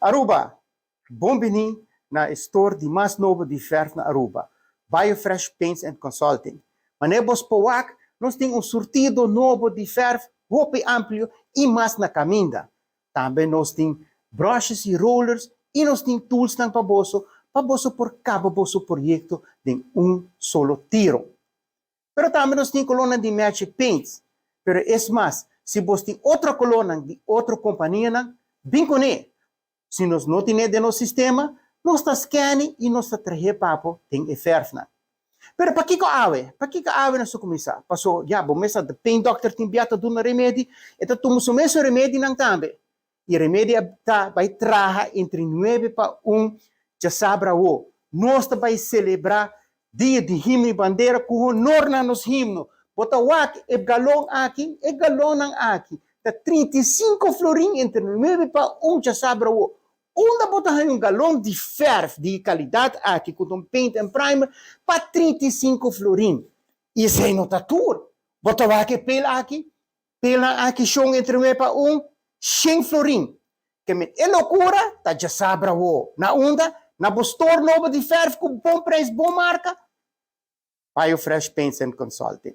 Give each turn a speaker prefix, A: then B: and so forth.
A: Aruba, bon bini na e store di mas nobo di verf na Aruba, Biofresh Paints and Consulting. Manera bos por wak, nos tin un surtido nobo di verf hopi amplio y mas na caminda. Tambe nos tin brushes y rollers y nos tin toolsnan pa boso, pa boso por caba boso proyecto den un solo tiro. Pero tambe nos tin colornan di Magic Paints. Pero es mas, si bos tin otro colornan di otro companianan, bin cune. Si nos no tine den nos sistema, nos ta scan y nos ta trahe pa bo den e verfnan. Pero pakico awe? Pakico awe nos ta cuminsa? Paso, ya, bo mes sa, the paint doctor tin bia ta duna remedi, e ta tuma su mes remedinan tambe. E remedi ta bay traha entre 9 pa 1 djasabra awo. Nos ta bay celebra Dia di Himno y Bandera cu honor na nos himno. Bo ta wak e galon aki, e galonnan aki ta 35 florin entre 9 pa 1 djasabra awo. Unda bo ta haña un galon di verf di e calidad aki cu ta un paint and primer pa 35 florin? Y esey no ta tur. Bo ta wak e pel aki, pelnan aki shon entre 9 pa 1, shen florin. Ke men e locura ta djasabra awo. Na unda? Na bo store nobo di verf cu bon prijs, bon marca? Biofresh Paints and Consulting.